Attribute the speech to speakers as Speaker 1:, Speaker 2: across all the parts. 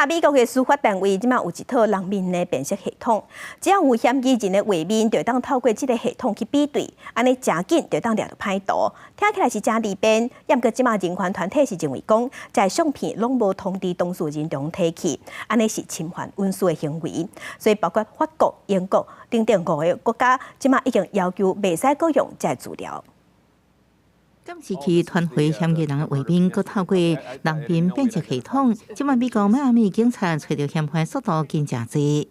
Speaker 1: 查美國的司法單位這馬有一套人面的辨識系統，只要有嫌疑人的畫面，就會當透過這個系統去比對，按呢誠緊就當掠著歹徒。聽起來是誠利便，毋過這馬人權團體是認為講，這个相片攏無通知當事人就提去，按呢是侵犯隱私的行為。所以包括法國、英國等等五个國家，這馬已經要求袂使閣用這个資料。
Speaker 2: 監視器傳回嫌疑人的畫面，閣透過人面辨識系統。這馬美國邁阿密警察揣著嫌犯速度緊誠濟。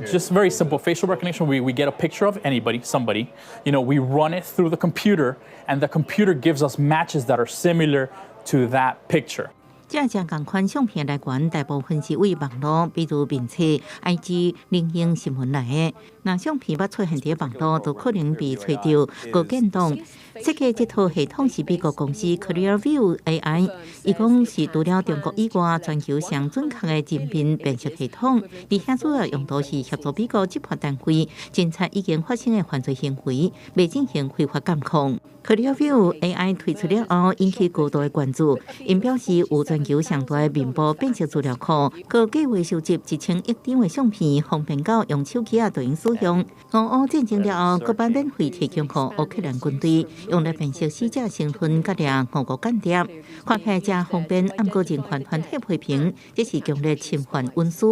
Speaker 3: Just very simple facial recognition. We get a picture of anybody, somebody. We run it through the computer, and the computer gives us matches that are similar to that picture.
Speaker 2: 這隻仝款相片來源大部分是對網路，比如面冊、IG、靈異新聞來的。若相片捌出現佇網路，就可能被揣著閣建檔。設計這套系統是美國公司 Clearview AI，伊講是除了中國以外，全球上準確的人面辨識系統。而且主要用途是協助美國執法單位偵查已經發生的犯罪行為，未進行非法監控。Clearview AI 推出了後，引起高度的關注。𪜶表示有全球上大的面部辨識資料庫，閣計劃收集1000億張的相片，方便到用手機仔就能使用。俄烏戰爭了後，閣把免費提供予烏克蘭軍隊，用來辨識死者身份，佮掠俄國間諜。看起來誠方便，毋過人權團體批評，這是強烈侵犯隱私。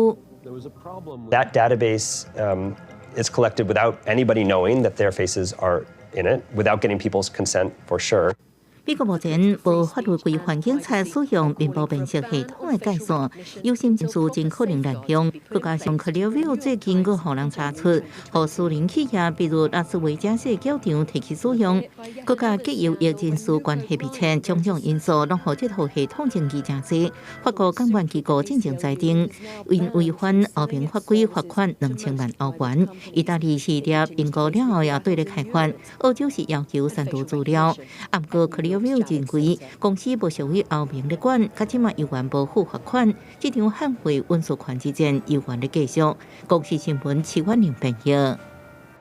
Speaker 4: That database is collected without anybody knowing that their faces are in it, without getting people's consent for sure.
Speaker 2: 美國目前無法律規範警察使用面部辨識系統的界線，有心人士真可能濫用。閣加上 Clearview 最近閣予人查出，予私人企業，比如拉斯維加斯轎場提去使用，閣佮極右翼人士關係密切，種種因素攏予這套系統爭議誠濟。法國監管機構進前裁定，𪜶違反歐盟法規，罰款2000萬歐元。意大利是掠英國了後也綴咧開罰，澳洲是要求刪除資料。毋過 Clearview 認為公司無屬於歐盟咧管，佮這馬猶原無付罰款，這場捍衛隱私權之戰猶原咧繼續。公視新聞徐婉玲編譯。